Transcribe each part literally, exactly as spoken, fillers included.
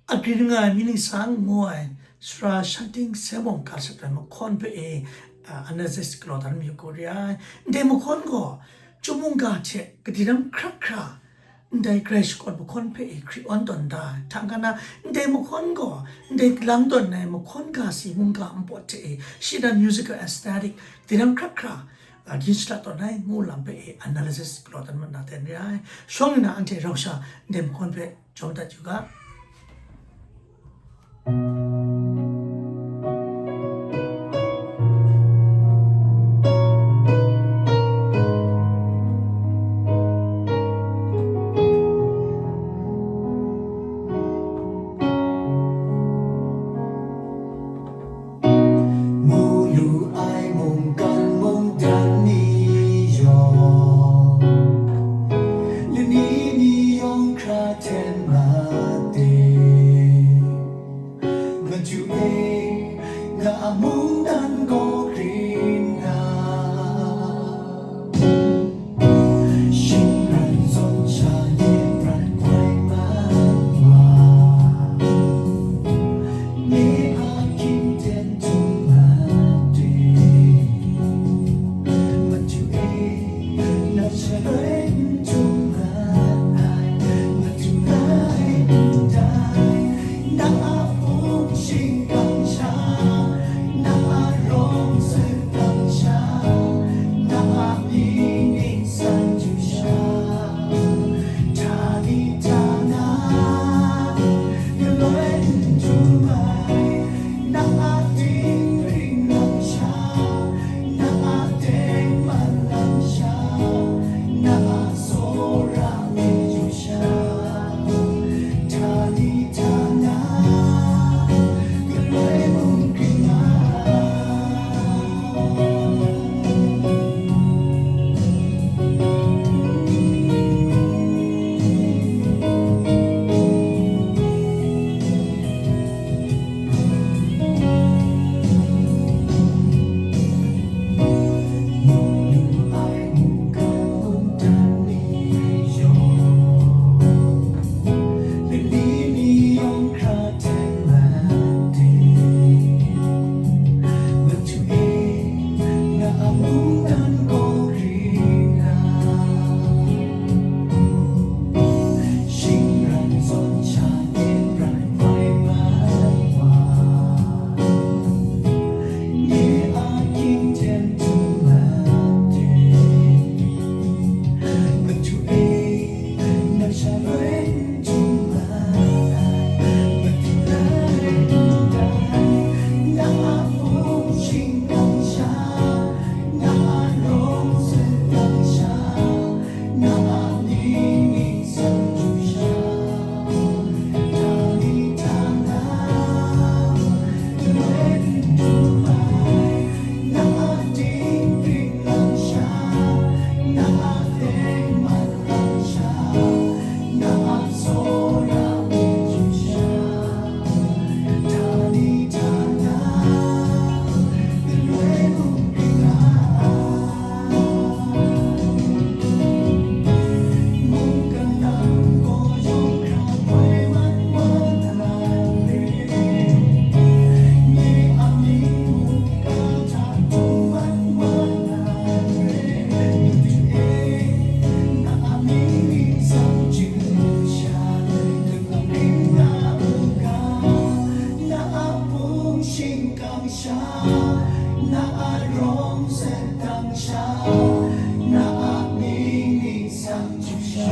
Agrin nga ai mi ningsang ngu ai sara shanting seng bawng ga shap ai mahkawn hpe e, a, analysis galaw dan mayu ku re ai. Ndai mahkawn gaw, chyum mungga hte kadi ram hkra hkra, ndai grai shakawn mahkawn hpe e hkri awn tawn da ai. Hta n-ga na, ndai mahkawn gaw, ndai lang tawn ai mahkawn ga si mungga npawt hte e, shi dan musical aesthetic, kadi ram hkra hkra, a, yin shada tawn ai ngu lam hpe e analysis galaw dan mat na ten re ai. Shawng nna anhte rau sha ndai mahkawn hpe jawm dat yu ga. Mu lu ai mungkan mungdan ni yawng, lani ni yawng hkra hten ma de. Madu e, nga a mungdan gaw grin na. Shingran zawn sha ye prat hkoi mat wa, nye a hkying ten htum mat de. Madu e, nang shaloi n htum mat ai, madu rai n dai, nang a hpung shingkang sha, nang a rawng saw dang sha, nang a mying ningsang du sha, htani htana, galoi n htum ai, nang a dinghpring lam sha, nang a tengman lam sha, nang a tsawra myit du sha, htani htana, galoi mung kring ai. Shingran zawn sha ye prat hkoi mat wa, nye a hkying ten htum mat de. Madu e, nang shaloi n htum mat ai, madu rai n dai, nang a hpung shingkang sha, nang a rawng saw dang sha, nang a mying ningsang du sha, htani htana, galoi n htum ai, nang a dinghpring lam sha, nang a tengman lam sha, nang a tsawra myit du sha, htani htana, galoi mung kring ai. Shingkang sha, na a rawng saw dang sha, na a mying ningsang du sha,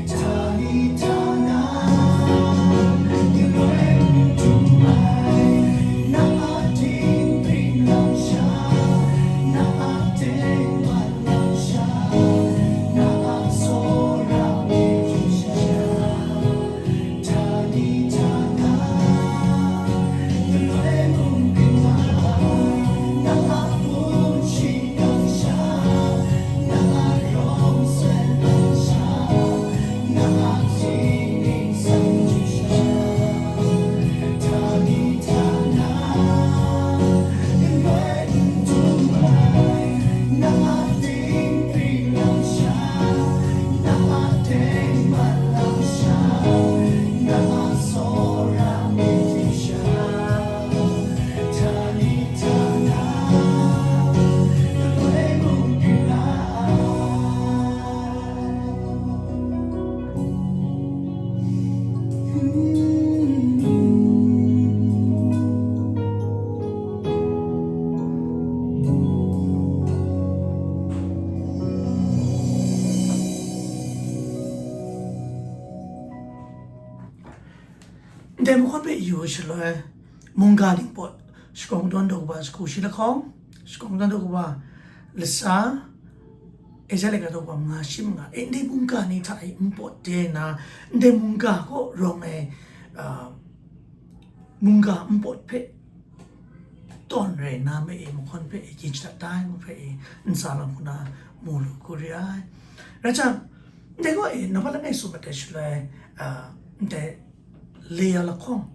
htani htana, galoi n htum ai, na a dinghpring lam sha, na a tengman lam sha, na a tsawra myit du sha, htani htana, galoi mung kring ai, nang a hpung shingkang sha, nang a rawng saw dang sha, nang a mying Ndai mahkawn hpe yu shaloi, mungga ningpawt, shakawng dawn daw kaba, shagu shi lahkawng, shakawng dawn daw kaba, lasa, Esaia laika daw kaba manga shi manga, e, ndai mungga ni hta e npawt de na, ndai mungga kaw rawng ai, a, mungga npawt hpe tawn rai na ma e, mahkawn hpe e, yin shada tai ma hpe e, ntsa lam hku na mu lu hku re ai. Rai jang, ndai gaw e, nambat langai tsun mat ai shaloi, a, ndai laya lahkawng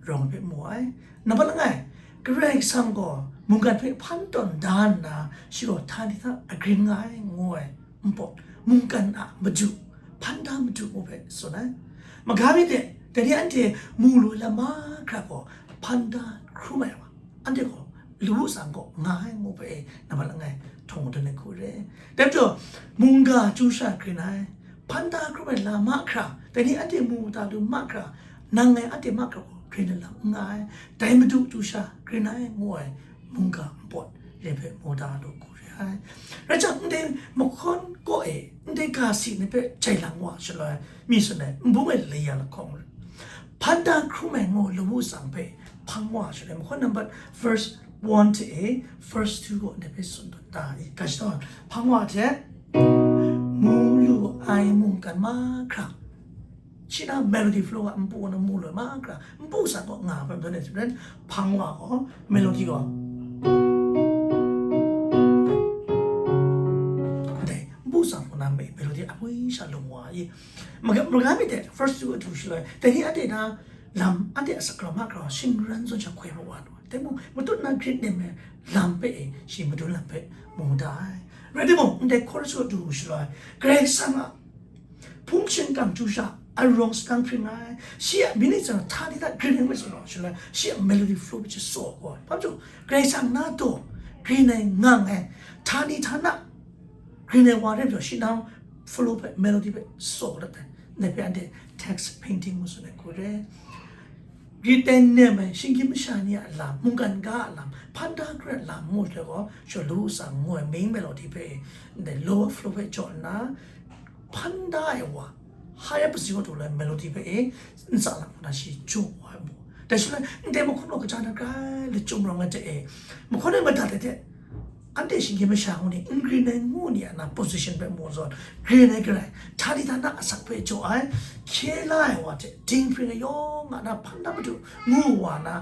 rawng hpe mu ai. Nambat langai, Karai Kasang gaw mungkan hpe hpan tawn da nna, shi gaw htani hta agrin nga ai, ngu ai npawt, mungkan a madu, hpan da madu ngu hpe tsun ai. Maga mi de, dai ni anhte mu lu ai lam mahkra gaw hpan da hkrum ai wa, anhte gaw lawu tsang gaw nga ai ngu hpe e, nambat langai htawng dawn ai hku re. Dai majaw, mungga chyu sha grin ai, hpan da hkrum ai lam mahkra, dai ni anhte mu da lu mahkra, nang ngai anhte mahkra gaw grin ai lam n nga ai, dai madu chyu sha grin ai ngu ai mungga npawt re hpe mu da lu hku re ai. Rai jang, ndai mahkawn kaw e, ndai ga si ni hpe jai lang wa shaloi, mi tsun ai, nbung e laya lahkawng, hpan da hkrum ai ngu lawu tsang hpe hpang wa shaloi, mahkawn nambat verse one hte e, verse two gaw ndai hpe tsun tawn da i, ga shadawn hpang wa hte, mu lu ai mungkan mahkra, shi na melody flow a npu na mu lu ai mahkra, npu san gaw nga hpe madawn e, hpang wa gaw melody gaw, ndai npu san gaw na me melody a pwi sha lung wa i, maga, maga mi de, first two a du shaloi, dai ni anhte na lam, anhte a sakra mahkra shingran zawn sha hkoi ma wa lu ai. Dai mung, matut na grit nem ai lam hpe e, shi madun lam hpe mu da ai. Rai timung, ndai chorus a du shaloi, Karai Kasang a hpung shingkang chyu sha, arawng sadang hpring ai, shi a myit ni chyang htani hta grin ai ngu tsun shaloi, shi a melody flow hpe shi tsaw gaw ai. Hpa majaw, Karai Kasang na daw grin ai, ngang ai, htani htana grin ai wa rai majaw, shi na flow hpe, melody hpe tsaw dat ai. Ndai hpe anhte text painting ngu tsun ai hku re. Grit ai nem ai, shinggyim masha ni a lam, mungkan ga a lam, hpan da hkrum ai lam ngu shaloi gaw, shi lawu tsang ngu ai main melody hpe, ndai lower flow hpe jaw nna, hpan da ai wa, higher position du lu ai melody hpe e, ntsa lam hku na shi jaw wa ai mu. Dai shaloi, ndai mahkawn gaw kaja na grai lachyum rawng ai hte e, mahkawn e madat ai hte, anhte shinggyim masha ngu ni, n grin ai ngu ni a na position hpe mu zawn, grin ai garai, htani htana asak hpe jaw ai, hkye la ai wa hte dinghpring ai yawng a na hpan da madu ngu wa na,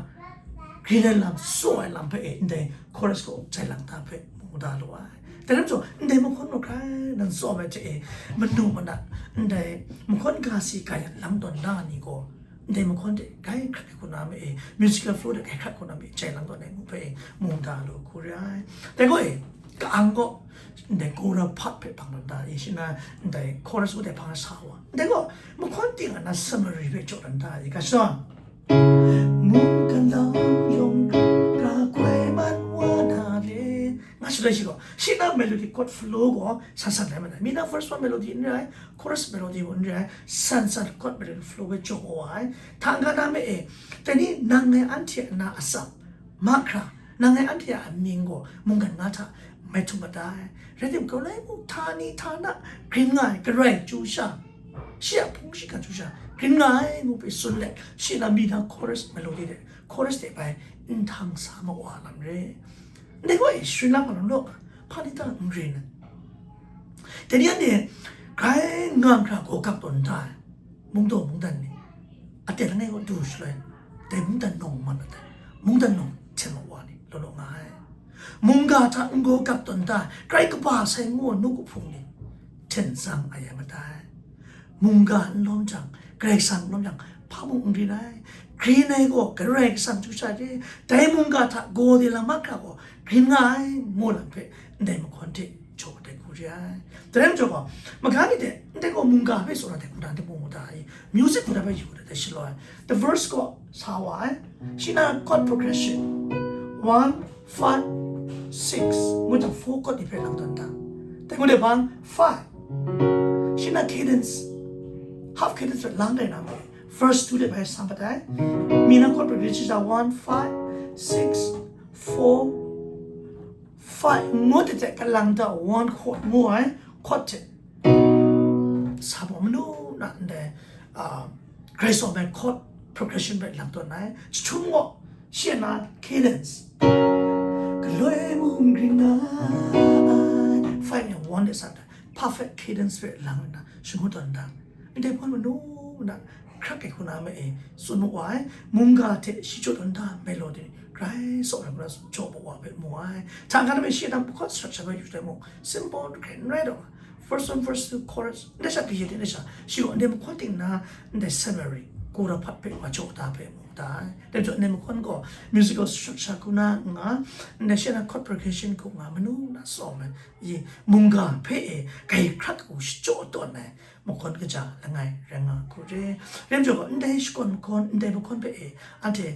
grin ai lam, tsaw ai lam hpe e, ndai chorus gaw jai lang da hpe mu da lu ai. Dai lam jaw, ndai mahkawn gaw grai nan tsaw ai hte e, manu mana, ndai mahkawn ga si ga yan lang tawn na ni gaw, ndai mahkawn hte grai hkrat ai hku na ma e, musical flow hte grai hkrat hku na ma e, jai lang tawn ai ngu hpe e, mu da lu hku re ai. Dai gaw e, ka-ang gaw, ndai chorus part hpe hpang tawn da e, shi na, ndai chorus ngu dai hpang sa wa. Dai gaw, mahkawn ting a na summary hpe jaw tawn da e, ga shadawn. Mungkan lam yawng ga koi man wa na le. Nga shaloi shi gaw, shi na melody chord flow gaw san san rai ma ai. Mi na first one melody n rai, chorus melody gaw n rai, san san chord melody flow hpe jaw wa ai. Hta n-ga na me e, dai ni nang ngai anhte a na atsam, mahkra, nang ngai anhte a amying gaw mungkan nga hta mai htum mat ai. Rai tim, galai mung htani htana grin nga ai, Karai chyu sha, shi a hpung shingkang chyu sha grin nga ai ngu hpe tsun let, shi na mi na chorus melody de, chorus de bai nhtang sa ma wa lam re. Ndai gaw e, Sri Lanka law, hpa ni ta n rin ai. Dai ni anhte grai nga hkra gaw gap tawn da ai. Mungdaw mungdan ni, aten langai gaw du shaloi, dai mungdan nawng mat ai, mungdan nawng hten mat wa ni law law nga ai. Mungga hta n-gaw gap tawn da ai, grai kaba sai ngu ai nu kahpung ni hten tsang a ya mat ai. Mungga n lawm jang, Karai Kasang n lawm jang, hpa mung n rin ai. Grin ai gaw Karai Kasang chyu sha de, dai mungga hta gaw de lam mahkra gaw grin nga ai, ngu lam hpe ndai mahkawn hte jaw ai hku re ai. Dai rai majaw gaw, maga mi de, ndai gaw mungga hpe tsun ai hte hkungdan hte mung mu da ai, music hkungdan hpe yu dat ai shaloi, the verse gaw sa wa ai, shi na chord progression, one, five, six, ngu jang four chord ni hpe lang tawn da. Dai ngu de bang, five, shi na cadence, half cadence hpe lang dai na me, First two de bai sam pat ai. Mi na chord progression cha one, five, six, four, five ngu tete kalang ta one chord ngu ai chord hte sa baw manu na ndai, ah, Grace of Man chord progression bai lang tawn ai. Chum ngu shi na cadence. Galoi mung ring ai. Five ni one de sa ta. Perfect cadence bai lang na shangu tawn dang. Ndai pon manu na hkrak ai hku na ma e, tsun mu wa ai, mungga hte shi jaw tawn da melody, grai saw ai hku na jaw mu wa ai, mu ai. Hta n-ga na me shi a dang pukawt sat sat wa yu tai mung, simple kren rai daw. First one, first two, chorus, ndai sha kaye de, ndai sha, shi gaw ndai mahkawn ting na, ndai summary, kura hpat hpe wa jaw da hpe mu da ai. Dai jaw ndai mahkawn gaw musical structure hku na nga, ndai shi na chord progression hku nga, manu na saw ai, i mungga hpe e, kai hkrak u shi jaw tawn ai, mahkawn kaja langai rai nga hku re. Rem jaw gaw, ndai shakawn mahkawn, ndai mahkawn hpe e, anhte,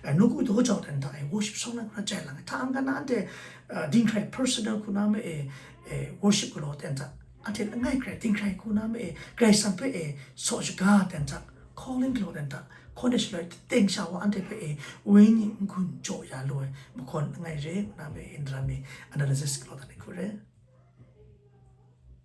eh, nawku daw jau dan da e, worship song na hkra jai lang, hta n-ga na anhte, eh, dinghkrai personal hku na ma e, eh, worship galaw dan da, anhte langai hkrai dinghkrai hku na ma e, Karai Kasang hpe e, saw shaga dan da, calling galaw dan da, hkawn de shaloi, teng sha wa anhte hpe e, wenyi n-gun jaw ya lu ai, mahkawn langai re, ngu na ma e, Indra mi analysis galaw dan e hku re.